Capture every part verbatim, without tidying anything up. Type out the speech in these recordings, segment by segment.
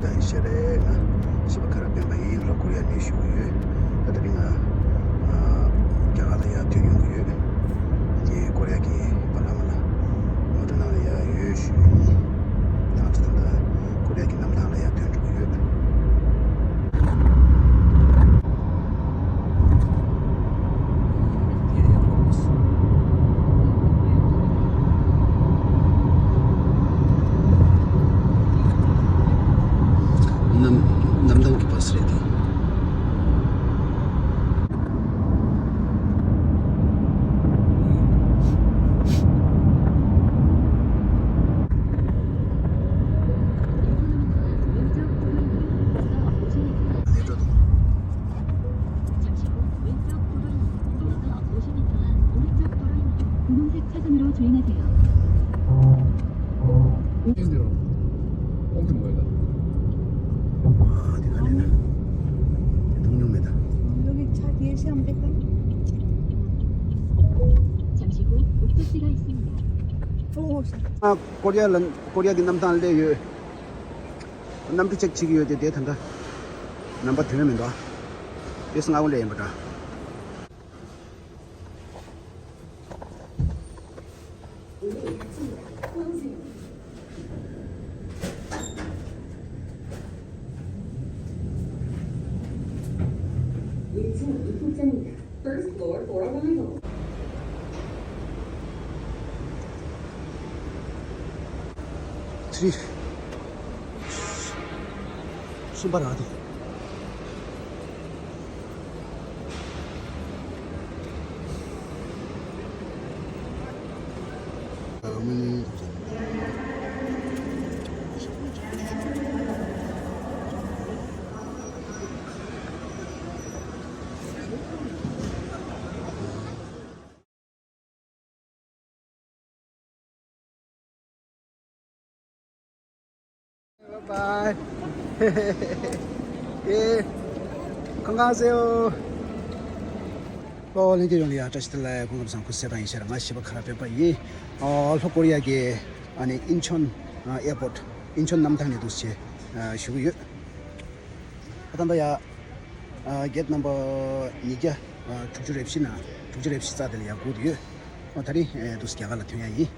ད་ཡིན་ཤ་རེད། ང་ཤི་བ་ཁ་ར་སྤེན་པ་ཡིན། ལྷོ་ཀོ་རི་ཡ་ནས་ཞུ་གི་ཡོད། ད་དེ་རིང་ང་ཨ་རྒྱ་གར་ལ་ཡར་ཐོན་ཡོང་གི་ཡོད། ངས་ཀོ་རི་ཡ་གི་ཕ་ལ་མ་ལ་མོ་ཊ་ནང་ལ་ཡར་ཡོད་ཞུ་ཡིན། ད་ང་ཚོ་ད་ལྟ་ཀོ་རི་ཡ་གི་གནམ་ཐང་ལ་ཡར་ཐོན་འགྲོ་གི་ཡོད། གནམ་གནམ་ཐང་གི་བ་སི་རེད་དེ། ཨ། ཀོ་རི་ཡ་ལ་ཀོ་རི་ཡ་གི་གནམ་ཐང་སླེབས་ཡོད། གནམ་གྲུ་ཅིག་ཆགས་ཀྱི་ཡོད་དེ། དེ་ད་ལྟ་རྣམ་པ་དོན་མི་འདུག་ཨ། དེ་སྔ་བོ་ལས་ཡིན་པ་འདྲ། First floor for arrival. Three. གསུམ་པ་རང་དེ། Bye. ཨེ། ཁོང་ཁ་ཟེའོ། ཨོ། ལྷན་རྒྱས་ཡོངས་ལ་ཡ་བཀྲ་ཤིས་བདེ་ལེགས། སྐུ་ཁམས་བཟང་། སྐུ་གཟུགས་གསལ་ཐང་ཡིན་ཤག་ང་ཞི་བ་ཁ་ར་སྤེན་པ་ཡིན། ཨོ། ལྷོ་ཀོ་རི་ཡ་གི་ཨ་ནི་ཨིན་ཆོན་ཨེར་པོར་ཊི། ཨིན་ཆོན་གནམ་ཐང་ནས་འདུག་སེ་བྱས་ཞུ་གི་ཡོད། ད་ལྟ་ཡ། ཨ། གེ་ཊི་ནམ་བར་ཉིས་བརྒྱ་དྲུག་ཅུ་རེ་བཞི་ན། དྲུག་ཅུ་རེ་བཞི་རྩ་དེ་ལ་ཡར་སྒུག་བསྡད་ཡོད། ཨོ། ད་རིང་ཨེ་འདུག་སེ་རྒྱ་གར་ལ་ཐོན་ཡ་ཡིན།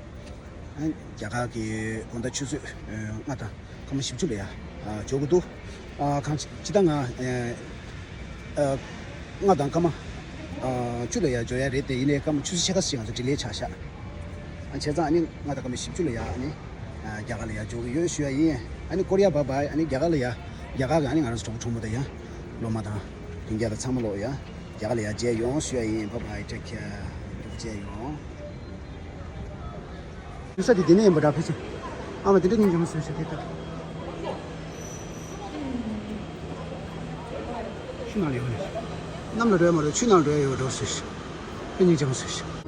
ཨ། རྒྱ་གར་གྱི་དགོང་དག་ཆུ་ཚོད་ཨེ་ལྔ་དང་སྐར་མ་བཞི་བཅུ་ལ་ཡར་ཨ་འབྱོར་གྱི་འདུག་ཨ། གང་ཅི་ད་ང་ཨེ་ཨ་ལྔ་དང་སྐར་མ་ཨ་བཅུ་ལ་ཡར་འབྱོར་ཡ་རེད་དེ། ཡིན་ནའི་སྐར་མ་ཆུ་ཚོད་ཕྱེད་ཀ་ཙམ་ང་ཚོ་ཌི་ལེ་ཆགས་ཤག་ཨ། བྱས་ཙང་ཨ་ནི་ལྔ་དང་སྐར་མ་བཞི་བཅུ་ལ་ཡར་ཨ་ནི་ཨ་རྒྱ་གར་ལ་ཡར་འབྱོར་གྱི་ཡོད་ཞུ་ཡ་ཡིན། ཨ་ནི་ཀོ་རི་ཡ་བྷའི་བྷའི། ཨ་ནི་རྒྱ་གར་ལ་ཡར། རྒྱ་གར་གྱི་ཨ་ནི་ང་རང་ཚོ་གྲོགས་པོ་གྲོགས་མོ་དང་ཡ། སློབ་མ་དང་སྤུན་ཀྱག་དང་ཚང་མ་ལོག་ཡ། རྒྱ་གར་ལ་ཡར་མཇལ་ཡོང་ཞུ་ཡ་ཡིན། བྷའི་བྷའི། ཊེག་ཁེར། མཇལ་ཡོང་། ཡུལ་ས་དེ་འདི་ནས་ཡིན་པ་འདྲ། ཕལ་ཆེར། ཨ་མ་དེ་འདྲ་སྙིང་རྗེ་མོ་བཟོས་ཤག་དེ་ལྟར། ཆུ་ནང་ལ་ཡོད་ནས། གནམ་ལ་འགྲོ་ཡ་མ་རེད། ཆུ་ནང་ལ་འགྲོ་ཡ་ཡོད་འགྲོ་བཟོས་ཤག་དཔེ་སྙིང་རྗེ་མོ་བཟོས་ཤག་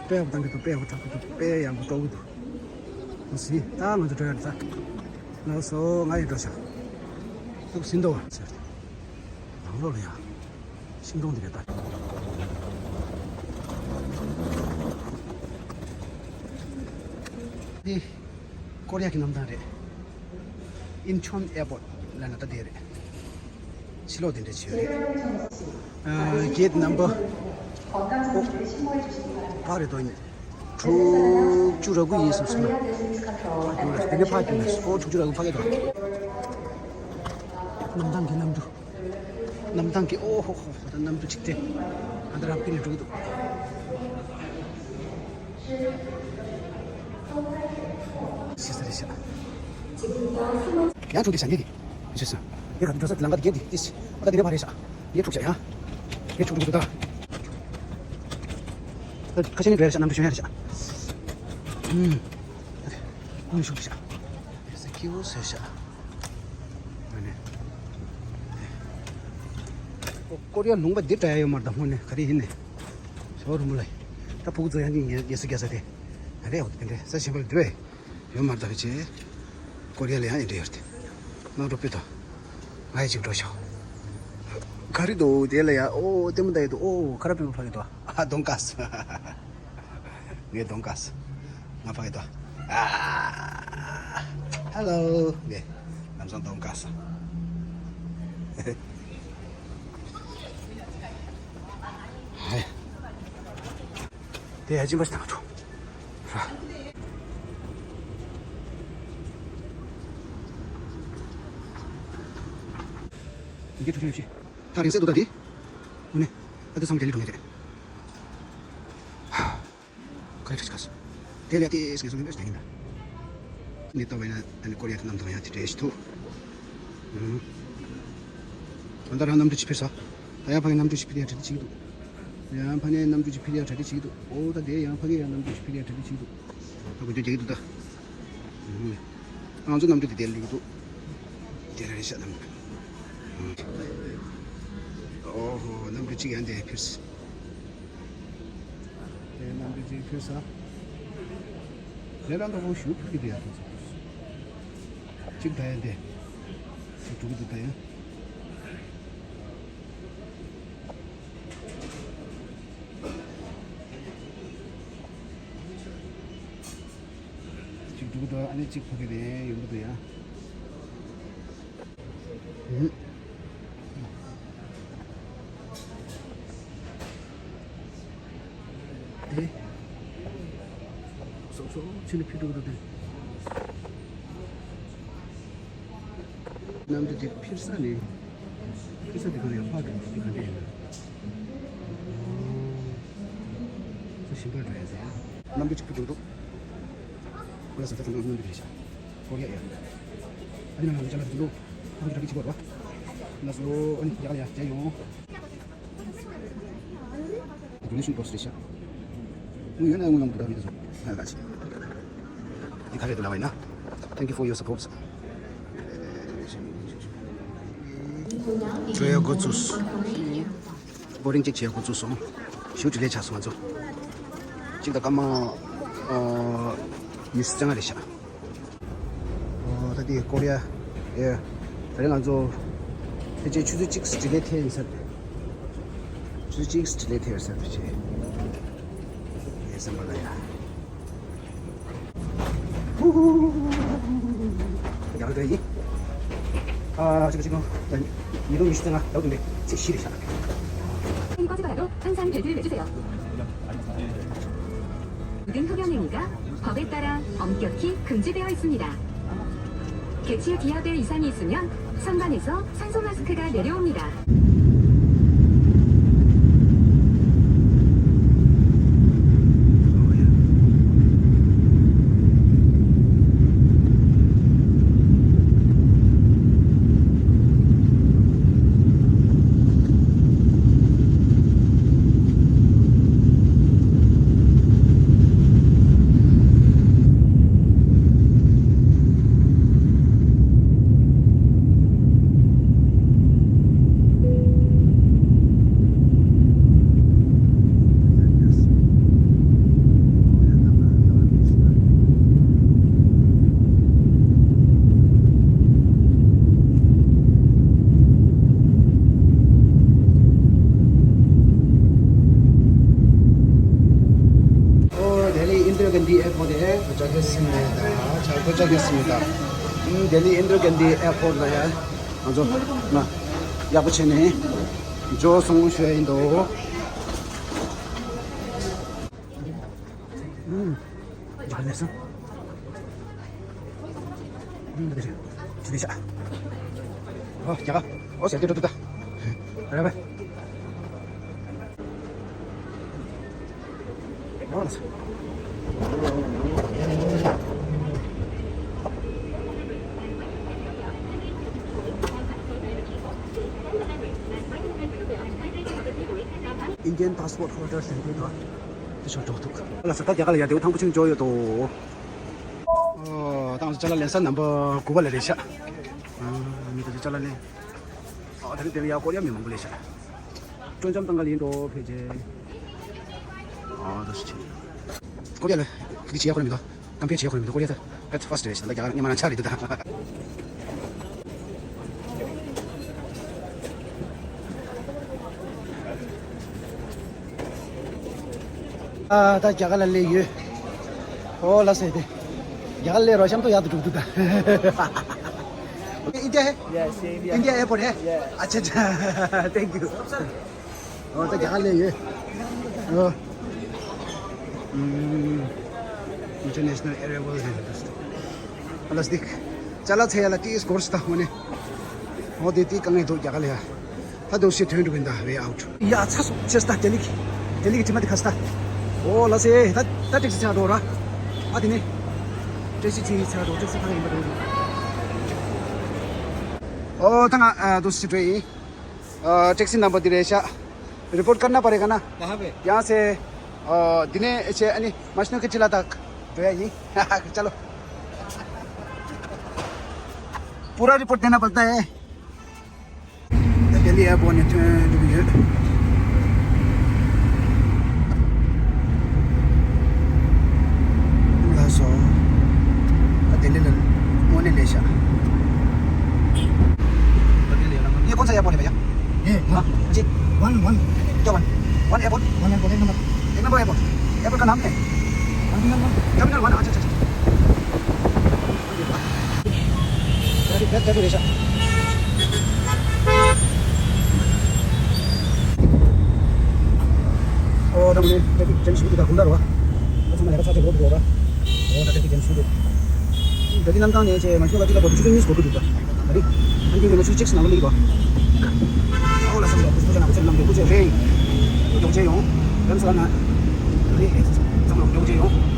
དཔེ་ཡག་པོ་བཏང་གི་འདུག་དཔེ་ཡག་པོ་འཁྲབ་ཀྱི་འདུག་དཔེ་ཡག་པོ་སྤྲོ་གི་འདུག་ཨོ་སི། ད་ང་ཚོ་འགྲོ་ཡ་རེད་ད། ལགས་སོ། ང་ཡི་འགྲོ་ཤག་ཐུགས་ཟིན་ཏོ། ཟེར་ཏེ། ནང་ལོགས་ལ་ཡ། ཤིང་སྡོང་འདི་རེད་ད། འདི། ཀོ་རི་ཡ་གི་གནམ་ཐང་རེད། ཨིན་ཆོན་ཨེར་པོར་ཊི་ལབ་ན་ད་དེ་རེད། ཕྱི་ལོགས་དེ་འདྲ་བྱས་རེད། ཨ། གེ་ཊི་ནམ་བར། ཨོ། ཕར་རེད་དོ། དྲུག་ཅུ་རེ་དགུ་ཡིན་བསམ་སོང་ན། ཕར་རྒྱུགས་རེད། དེ་ནས་ཕར་རྒྱུགས་རེད། ཨོ། དྲུག་ཅུ་རེ་དགུ་ཕ་གི་དོ། གནམ་ཐང་གི་གནམ་གྲུ། གནམ་ཐང་གི། ཨོ་ཧོ་ཧོ། ད་གནམ་གྲུ་གཅིག་དེ། ཨ། ད་རང་ཕུད་ནས་འགྲོ་གི་འདུག་ཤི་ས་རེད་ཤག་ཡང་འཁྲུག་དེ་ཤ་ཉེ་གི། ཤི་ས། ངས་ག་འགྲོ་ས་ལམ་ཁ་དེ་བརྒྱབ་དེ་ཏིས། ཨ། ད་དེ་ནས་ཕར་རེད་ཤག་ངས་འཁྲུག་ཤག་ཡང་། ངས་འཁྲུག་འགྲོ་གི་འདུག་ད། ད་ཁ་ཤས་ནི་འགྲོ་ཡ་རེད་ཤག་གནམ་གྲུ་ཤོང་ཡ་རེད་ཤག་ཨུམ། ད་དེ་ཀུན་ཤུགས་ཤག་ས་ཁྱི་བོ་ཟེར་ཤག་ཨ་ནི། ཀོ་རི་ཡ་ལུང་པ་འདི་འདྲ་ཡ་ཡོད་མ་རེད་ད། དངོས་གནས་ག་རེ་ཡིན་ནས། ཞོ་རུ་མུ་ལ། ད་ཕྲུ་གུ་ཚོ་ཡང་གི་ངའི་རྒྱལ་ས་རྒྱལ་ས་དེ། ཨ་རེ། འོ་དེ་འདྲ་ས་ཆེན་པོ་ལ་འདུག་པས། ཡོད་མ་རེད་ད་ཕལ་ཆེར། ཀོ་རི་ཡ་ལ་ཡང་ཨེ་འདྲ་ཡོད་རེད་དེ། ནང་འགྲོ་ཕུད་དོ། ང་ཡི་ཅིག་འགྲོ་ཤོག་ག་རེ་འདུག་དེ་ལ་ཡ། ཨོ། ལྟད་མོ་ལྟ་ཡི་འདུག་ཨོ། ཁ་ར་པི་པ་ཕ་གི་འདུག་ཨ། དོང་ཀ་སི། ངའི་དོང་ཀ་སི། ང་ཕ་གི་དོ། ཨ། ཧེ་ལོ། ངའི་ལམ་སང་དོང་ཀ་སི། ཧེ། དེ་ཡ་ཅིན་པ་ཞིག་དང་འགྲོ། ར། འདི་ག་ཐུག་ཡོད་ཤི། ད་རིང་སེ་འདུག་ད་དེ། དངོས་གནས། ད་དེ་ཚང་མ་རྒྱ་ལི་འགྲོ་ངེས་རེད། ཁ་ཡ་ཁྲ་ཆི་ཁ་སོ། དེ་ལས་དེ་སྐད་སོང་ནས་བེད་སྟེང་ཡིན་ད། ནི་ལྟ་བས་ན་ཨ་ནི་ཀོ་རི་ཡ་གི་གནམ་ཐང་ཡང་དེ་འདྲ་ཞིག་ཐུག་ཨུམ། ད་ལྟ་རང་གནམ་གྲུ་ཅིག་འཕུར་ས། ད་ཡང་ཕ་གི་གནམ་གྲུ་ཅིག་འཕུར་ཡ་གྲ་སྒྲིག་བྱེད་ཀྱི་འདུག་ཡང་ཕ་ནས་གནམ་གྲུ་ཅིག་འཕུར་ཡ་གྲ་སྒྲིག་བྱེད་ཀྱི་འདུག་ཨོ། ད་དེ་ཡང་ཕ་གི་ཡང་གནམ་གྲུ་ཅིག་འཕུར་ཡ་གྲ་སྒྲིག་བྱེད་ཀྱི་འདུག་ད་དགོས་རྒྱུ་རྒྱག་གི་འདུག་ད། ང་ཚོ་གནམ་གྲུ་དེ་དེར་སླེབས་ཀྱི་འདུག་དེ་རེད་ཤག་གནམ། ཨོ་ཧོ། གནམ་གྲུ་གཅིག་ཡང་དེ་འཕུར་སོང་། དེ་གནམ་གྲུ་གཅིག་འཕུར་སོང་། ལས་རང་འདྲ་པོ་ཞུ་ཕུག་གི་དེ་ཡང་འཕུར་སོང་། གཅིག་ད་ཡང་དེ། གཅིག་འགྲོ་གི་འདུག་ད་ཡང་། གཅིག་འགྲོ་གི་འདུག་ཨ་ནི་གཅིག་ཕ་གི་རེད། ཡོང་གི་འདུག་ཡ། ཨུ། དེ། སོ་སོ་ཕྱི་ནས་ཕི་འགྲོ་གི་འདུག་དེ། གནམ་གྲུ་དེ་འཕུར་ས་ནས། འཕུར་ས་དེ་ག་རེད། ཕ་གི་དེ་ག་འདྲ་ཡིན་ན། ཨོ། ས་ཞིམ་པོ་འགྲོ་ཡ་ཟེར། གནམ་གྲུ་གཅིག་པུ་འགྲོ་འདུག་ཁོ་ལ་ཟ་ད་ག་ནང་གནམ་གྲུ་རེད་ཤག་ཀོ་རི་ཡ་ཨེར། ཨ་ནི་ང་ལ་ཅ་ལག་འདི་འདུག་ཁོ་ཚོ་གྲ་སྒྲིག་བྱེད་དགོས་རེད་པ། ལགས་སོ། ཨ་ནི་རྒྱ་གར་ཡ་མཇལ་ཡོང་། Donation box རེད་ཤག་དངུལ་ཡོད་ན་དངུལ་ཡོང་གི་འདུག་ད་མི་འདུག་སོང་། ཧ་ལ་ཅི། འདི་ག་རེ་འདུག་ལབ་པ་ཡིན་ན། Thank you for your support. འགྲོ་ཡ་འགོ་བཙུགས། བོ་རིང་གཅིག་བྱས་འགོ་བཙུགས་སོང་། ཞེ་པོ་ཅིག་ལེ་ཆགས་སོང་ང་ཚོ། གཅིག་དང་སྐར་མ། ཨོ། ཉི་ཤུ་རྩ་ལྔ་རེད་ཤག་ཨོ། ད་དེ་ཀོ་རི་ཡ་ཨེར། ད་རེས་ང་ཚོ་ཕལ་ཆེར་ཆུ་ཚོད་གཅིག་ཌི་ལེ་ཐེབས་ཡིན་ས་རེད། ཆུ་ཚོད་གཅིག་ཌི་ལེ་ཐེབས་ཡོད་ས་རེད་ཕལ་ཆེར། ངའི་བསམ་པ་ལ་ཡ། ཧུ་ཧུ། ཡག་རེད་ཡིན། ཨ། གཅིག་གཅིག་ད་ཉིས་སྟོང་ཉི་ཤུ་རྩ་ལྔ་ཟླ་བ་བདུན་པའི་ཚེས་བཞི་རེད་ཤག 이 꺼지더라도 항상 벨트를 매주세요. 모든 흡연행위가 법에 따라 엄격히 금지되어 있습니다. 객실 기압에 이상이 있으면 선반에서 산소 마스크가 내려옵니다. གན་དྷི་ཨེར་པོར་ཊི་དེ་ཅར་ཇར་སིམ་མེད་ད། ཅར་ཇར་སིམ་མེད་ད། ཨིན་ལྡི་ལི་ཨིན་དྲ་གན་དྷི་ཨེར་པོར་ཊི་ལ་ཡ་ང་ཚོ་ན་ཡག་པོ་བྱས་ནས་འགྲོ་སོང་ཞུ་ཡ་ཡིན་དོ། ཨུམ། ཅི་ག་ལས་སོང་། ཨུམ། འདི་རེད། ཅི་རེད་ཤག་ཨོ་རྒྱ་གར། ཨོ་ཟེར་གྱི་འགྲོ་འདུག་ད། རེད་པས། Indian Passport Holders ཟེར་དུས་དོ། དེ་ཤོར་འགྲོ་འདུག་ལ་ས་ད་རྒྱ་གར་ལ་ཡ་དེའུ་ཐང་པོ་ཆུང་འཇོག་ཡོད་དོ། ཨོ། ད་ང་ཚོ་ཅ་ལག་ལེན་ས་ནམ་བར་དགུ་པ་ལ་རེད་ཤག་ཨ་མི་ད་ཅ་ལག་ལེན། ཨོ་ད་རེད། དེ་ལ་ཡ་ཀོ་རི་ཡ་མི་མང་པོ་ལས་ཤག་སྤྲོ་འཆམ་བཏང་ག་ལ་ཡིན་འགྲོ་ཕལ་ཆེར། ཨོ་ད་སུ་ཆེ། ཀོ་རི་ཡ་ལ་ཁི་ཆེ་ཡ་ཁོ་ར་མི་འདུག་གཏམ་འཕེལ་བྱེད་ཡ་ཁོ་ར་མི་འདུག་ཀོ་རི་ཡ་ད་ད་ཕར་སི་ཊི་རེད་ཤག་ད་རྒྱ་གར་སྔོན་མ་རང་ཆགས་རེད་འདུག་ད། ཨ་ད་རྒྱ་གར་ལ་སླེབས་ཡོད། ཨོ་ལགས་སོ། དེ་རྒྱ་གར་སླེབས་རོགས་གཤམ་དུ་ཡག་ཏུ་འགྲོ་འདུག་ད། India है? Yes, India. India airport है? Yes. अच्छा, अच्छा। Thank you। ཨོ་ད་རྒྱ་གར་སླེབས་ཡོད། ཨོ། International arrival and ཨ་ལ་སི་ཏིག་ཅ་ལག་འཚོལ་ཡ་ལ་ཏིས་སྐོར་སི་ད་ཧོ་ནེ། ཧོ་དེ་ཏིས་དཀའ་ངལ་འདུག་རྒྱ་གར་ལ་ཡ། ད་འདུག་སེ་ཐོན་འགྲོ་གིན་ད་way out། ཡ་ཚ་སོ་ཆེ་སྟ་ཏེ་ལི་གི། ཏེ་ལི་གི་ཁྲི་མ་དེ་ཁ་སྟ། ཨོ་ལ་སེ་ད་ད་ཏེག་སི་ཚ་འགྲོ་ར། ཨ་དེ་ནེ། ཏེག་སི་ཚི་ཚ་འགྲོ་ཏེག་སི་ཁ་ཡིན་པ་འགྲོ། ཨོ་ད་ང་འདུག་སེ་འགྲོ་ཡིན། ཨ་ཏེག་སི་ནམ་བར་འདི་རེད་ཤག Report करना पड़ेगा ना? कहाँ पे? यहाँ से। अ, दिने से अनि मजनू के चिल्ला तक। तो है ये। चलो। पूरा रिपोर्ट देना पड़ता है। दिल्ली एयरपोर्ट ने ཐོན་འགྲོ་གི་ཡོད། ལགས་སོ། ད་དེ་ལས་ལ་དངོས་གནས་ལས་བྱ། ये कौन सा एयरपोर्ट है भैया? ये, हाँ, जी। One, one. क्या one? One airport? One airport, एक नंबर। एक नंबर एयरपोर्ट। एयरपोर्ट का नाम क्या है? Terminal one. टर्मिनल वन, अच्छा, अच्छा, अच्छा। ཨོ་ད་མོ་ནི་ཏྲེ་ཕིག་ཇེམ་ཞིག་འདུག་ད་དགུང་ཟླ་རེད་བ། ད་ཚང་མ་ཡག་པོ་ཚ་ཚ་འགྲོ་འགྲོ་ར། ཨོ་ད་ཏྲེ་ཕིག་ཇེམ་ཞིག་འདུག་ད་འདི་གནམ་ཐང་ནས་ཆེ་མ་ཤོ་ལ་ཏི་ལ་བོ་ཆུ་ཚོད་གཉིས་འགོར་གི་འདུག་ད་རེད། ཨ་འདི་ནས་མ་ཤོ་ཅེག་སི་ནང་ལ་སླེབས་པ། ཨོ་ལ་སང་ལ་ཁུ་སྤོ་ཅ་ན་ཁུ་ཚེ་ལམ་དེ་ཁུ་ཚེ་རེད། ཡོང་ཆེ་ཡོང་། རེམ་སོ་ན། རེད། ཚང་མ་ཡོང་ཆེ་ཡོང་།